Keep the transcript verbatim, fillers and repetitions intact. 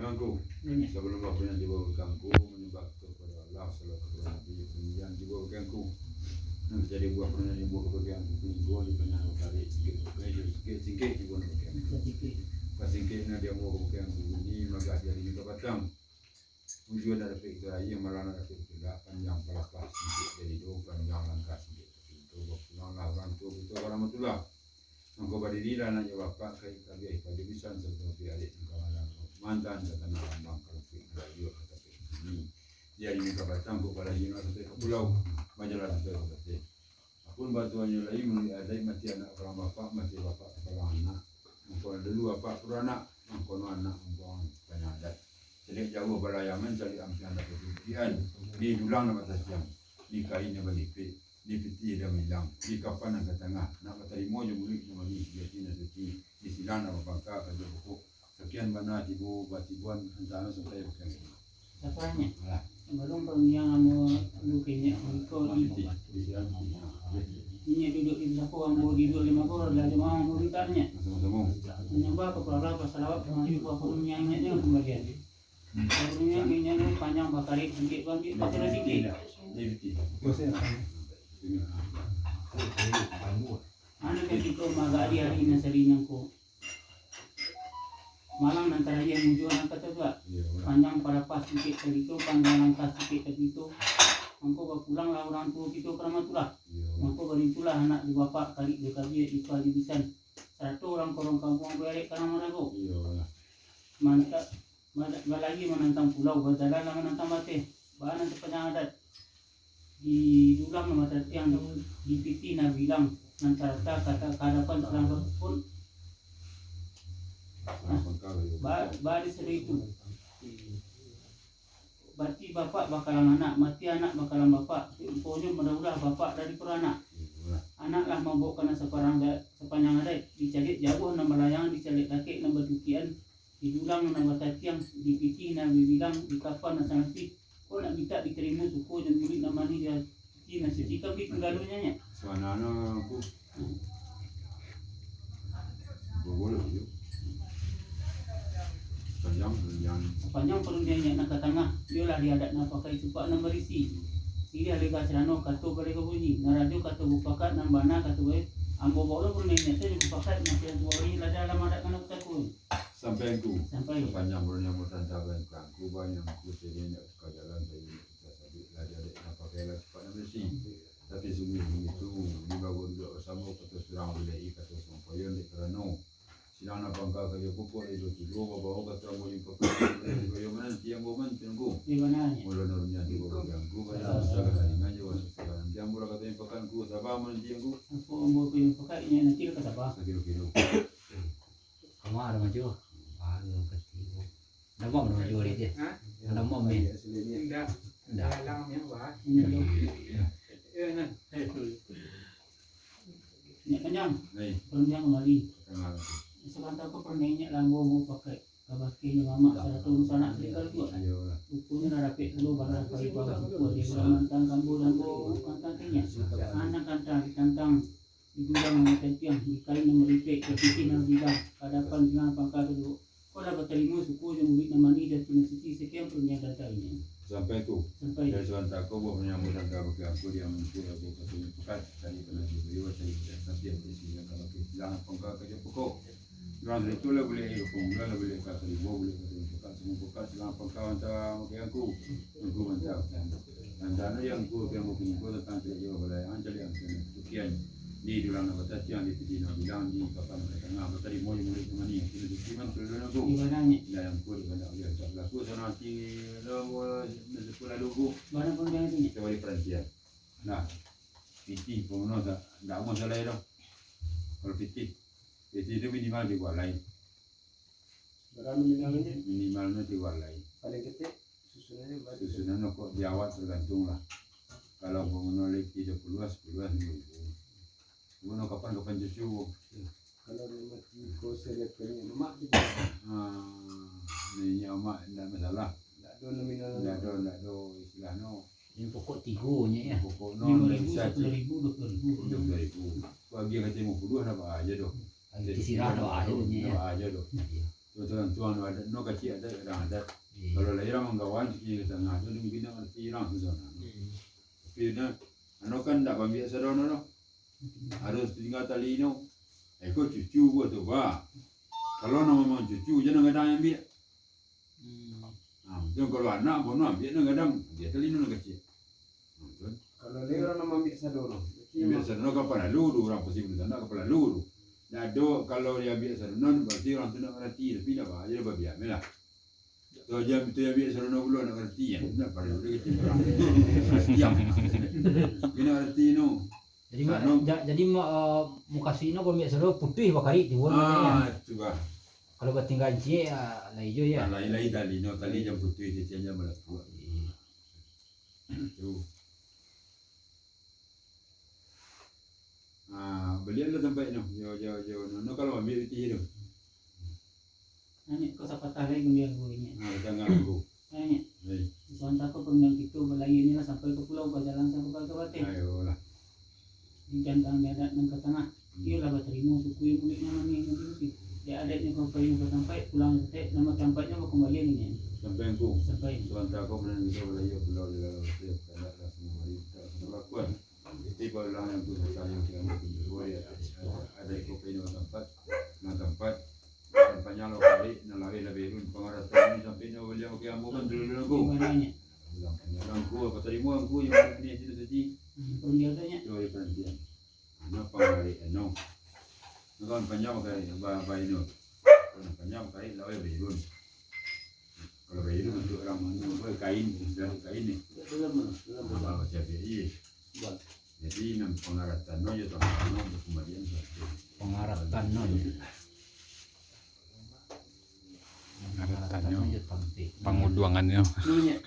Angku, sabalun bapunyo tibo ka angku, manyambah kepada Allah, salawat kepada Nabi, kemudian tibo ka angku. Nan jadi buah pernah tibo ka angku, kini buah di panjang kali, sikit, sikit, sikit tibo ka angku. Kasingkik na dia mau ka angku, ini magah jari ni ka batang. Ujung nak dapik itu aia, malah nak dapik itu dak, panjang palapah sikit dari do, panjang langkah sikit. Itu bapulanglah urang tu, itu barang betulah. Mangko badirilah anak jo bapak, kai kabiah pajo bisan, sarato piarik nan ka malam, mantan ka tanah lambang, kalumpik nan rajo ka tapi bumi. Di ari nan ka batang, kok balahi nan sampai ka pulau, bajalan sampai ka bateh. Apun batuanyo lai, manuruik adaik, mati anak palang bapak, mati bapak palang anak. Mangko dulu bapak puranak, mangko no anak mangko panjang adat. Caliak jauah balayangan, caliak ampiang dapek titian. Di dulang nan batasiang, di kain nan balipik, di pitih nan bilang, di kapan nan ka tangah, nak batarimo jo muluik nan manih, di ati nan suci, di silang nan bapangka, kajo pokok. Sakian bana tibo batibuan antaro sampai bakian. Sapanjang. Alah. Sabalun parundiangan ambo dulu kenyek, mangko di, Pitih, di silang pitih. Inyo duduak di sapo, ambo duduak di magor, lah jamaah ambo mintaknyo. Sama-sama. Manyambah ka Allah, basalawat, mangayuh buah parundiangan inyo kambalian. Parundiangan inyo panjang bakarik, singkik bambi, patiro singkik. Di pitih. Anak katiko magari ari nan sari nangko. Malang nan tarakhir mujua nan katajuak. Iyo, lah. Panjang palapah sikit tarito, panjang langkah sikit tapito. Mangko bapulanglah urang tuo kito ka Rahmatullah. Iyo. Mangko barintulah anak jo bapak, karik jo kabiah, ipa jo bisan. Sarato urang korong kampuang, barek karang marago. Iyo, lah. Mantap, bala-, balahia manantang pulau, bajalanlah manantang bateh. Baa nan sapanjang adat. Di dulang nan batatiang, di pitih nan bilang, nan tarata ka hadapan silang pun. Ba-, baris dari itu. Mati bapak bakalang anak, mati anak bakalang bapak. Ruponyo madaulah bapak dari paranak. Anak lah mambaokan saparang da-, sapanjang adat, dicaliak jauah nan balayangan, dicaliak dakek nan batukian, di dulang nan batatiang, di pitih nan babilang, di kapan nan sanapih. Kok nak mintak ditarimo suko, jo muluik nan manih, jo ati nan suci, kan baitu lalunyo, nyo. Sabananyo, Angku, baboleh jo. Sapanjang parundiangan. Sapanjang parundiangan nan ka tangah, iyolah di adat nan pakai cupak nan barisi. Siriah lega sarano, kato balega bunyi, nan rajo kato mupakat, nan bana kato baik. Ambo bawa parundiangan tu jo mupakat, nan pian tuo ini lah dalam adat nan pusako. Sampai Angku. Sampai. Sapanjang bulan yang bertanda, Angku, banyak Angku, sehingga ka jalan, sehingga kita sabik lah, jadi nak pakai lah cupak nan barisi. Tapi sungguah itu, di bawah duduk bersama, kata surang bilai, kata surang payah, dek karano silang nan pangka kayo pokok, dek dua tigo, babawa kata ambo jumpa kayo, kayo mananti ambo manti Angku. Di mana ni? Mula nurunnya di bawah Angku, banyak masalah ringan, jauh masalah nanti ambo lah kata jumpa Angku, sabar mananti Angku. Angku ambo ka jumpa, inyo nanti lah ka sabar. Sakiro-kiro. Kamar maju. Baru katigo. Ndak mau maju hari dia. Ha? Ndak mau main. Indak. Indak. Dalam yang bah. Iya. Eh, nah. Nyak Panjang. Hei. Parundiangan kambali. Tenang. Sabanta ko parundiangan nyak lambo mau pakai. Kabake nyo mamak sarato dunsanak sirikal tu. Iyolah. Ruponyo lah dapek pulo barang kayu bagus kuat di dalam mantang kambo lambo kantang kenyang. Anak kantang ditantang. Di dulang nan batatiang, di kain nan balipek, di pitih nan babilang, ka hadapan silang pangka kaduo. Kok lah batarimo suko jo muluik nan manih, jo ati nan suci, sakian parundiangan tantang inyo. Sampai tu. Sampai. Dari sabanta ko, buah panyambut tantang bagi Angku, di Angku, di Angku, kato nyo pakat, tadi pernah di Bayu, tadi tidak sampai, di sini, kalau ke silang pangka kayo pokok. Urang dari tu lah buliah aia ka punggulan, lah buliah ka saribu, buliah ka tangah pakat, samua pakat, silang pangka mantah bagi Angku. Angku mantah. Tantang nan Angku, Angku kini ko tantang caliak jauah balayangan, caliak ampiang dapek titian. Di dulang nan batatiang, di pitih nan babilang, di kapan nan ka tangah, batarimo jo muluik nan manih, kini suci man, perlu Angku. Di mana ni? Lah Angku, di mana ulih tak balaku, sana hati, lah, sepuluh lalu Angku. Mana pun jangan sini. Kita balik perantian. Nah, pitih pun tak, tak masalah dah. Kalau pitih, pitih tu minimal tigo alai. Bara nominalnyo? Minimalnyo tigo alai. Paling ketek, susunannyo bara? Susunannyo kok di awak tergantung lah. Kalau bangunan lagi tigo puluah, sepuluah, limo ribu. Bangunan kapan-kapan cucu. Kalau nak mati ko seret ko minyak mamak tu. Ah, minyak mamak ndak masalah. Ndak ado nominal. Ndak ado, ndak ado istilahnyo. Ini pokok tigo nyo ya. Pokok no, limo ribu, bisa sepuluah ribu, dua puluah ribu. Dua puluah ribu. Bagi kata limo puluah, ndak ba aja doh. Lagi terserah doh, aja doh. Iya. Tuan-tuan adat no kacik adat kadang adat. Iyo. Kalau lah urang manggawan, kini ka tangah tu, mungkin nak ngarati urang tu sana. Hmm. Tapi nah, anu kan ndak baambiak sadono doh. Harus tingga tali no. Eh, ko cucu ko tu, ba. Kalau nan memang cucu, jan nan gadang ambiak. Hmm. Nah, tu kalau anak, bono ambiak nan gadang, ambiak tali no nan kacik. Nah, tu. Kalau lai urang nan maambiak sadono. Ambiak sadono kapalo lalu tu, urang pasti batanyo kapalo lalu tu. Ndak ado, kalau diambiak sadono, berarti urang tu ndak ngarati, tapi ndak ba-, jadi babiak lah. Tu aja, tu aja biak sadono pulo nak ngarati, ya. Nak pada udah kecil orang. Diam. Kena ngarati no. Jadi, ma-, Sano. ja-, jadi, ma-, eh, mukasuik no kalau biak sadono putuih bakarik tu, kan, Ah, ya. Tu bah. Kalau batingga ciek, ya, lain jo, ya. Ah, lain-lain tali no, tali jan putuih, cician jan balapuak. Tu. Ah, baliaklah tampek no. Yo, yo, yo. No, no kalau ambiak pitih tu. Naniak ko sapatah lai kundiang ko inyo. Ah, batangah ko. Naniak. Hei. Sabanta ko panggilan kito balayia ni lah sampai ka pulau, bajalan sampai ka Bateh. Ayolah. Di gantang di adat nan ka tangah. Hmm. Iyo lah batarimo suku yang mulik nan manih nan tinggi. Di adatnyo ka payu ka tampek, pulang ka tampek, nama tampeknyo bakambalian inyo. Sampai angku. Sampai. Sabanta ko panggilan kito balayia pulau di lalau Bateh, kandak lah samua mari, tak samua lakuan. Iti barulang nan tu sakali yang kami kunjungi, ada, ada iko pino tampat, nan tampat, nan panjang lo kali, nan laweh labiah run, pangaratan ni sampai ni baliau ke ambo kan dulu-dulu ko. Ulang panjang angku, apa tarimo angku yang ni sini tadi? Hmm, perundiannya. Yo, yo, perundian. Anak pangari eno. Nan panjang kali, ba, ba ino. Nan panjang kali laweh labiah run. Kalau kain tu bantuak urang anu, apa, kain, dari kain ni. Dalam, dalam, Ah, dalam. Macam biak, iya. Buat. Jadi, nan pangaratan no, yo, tambah no, bakambalian satu. Pangaratan no, yo. Pangaratan no. Yo, tampek. Panguduangan no. No, nya.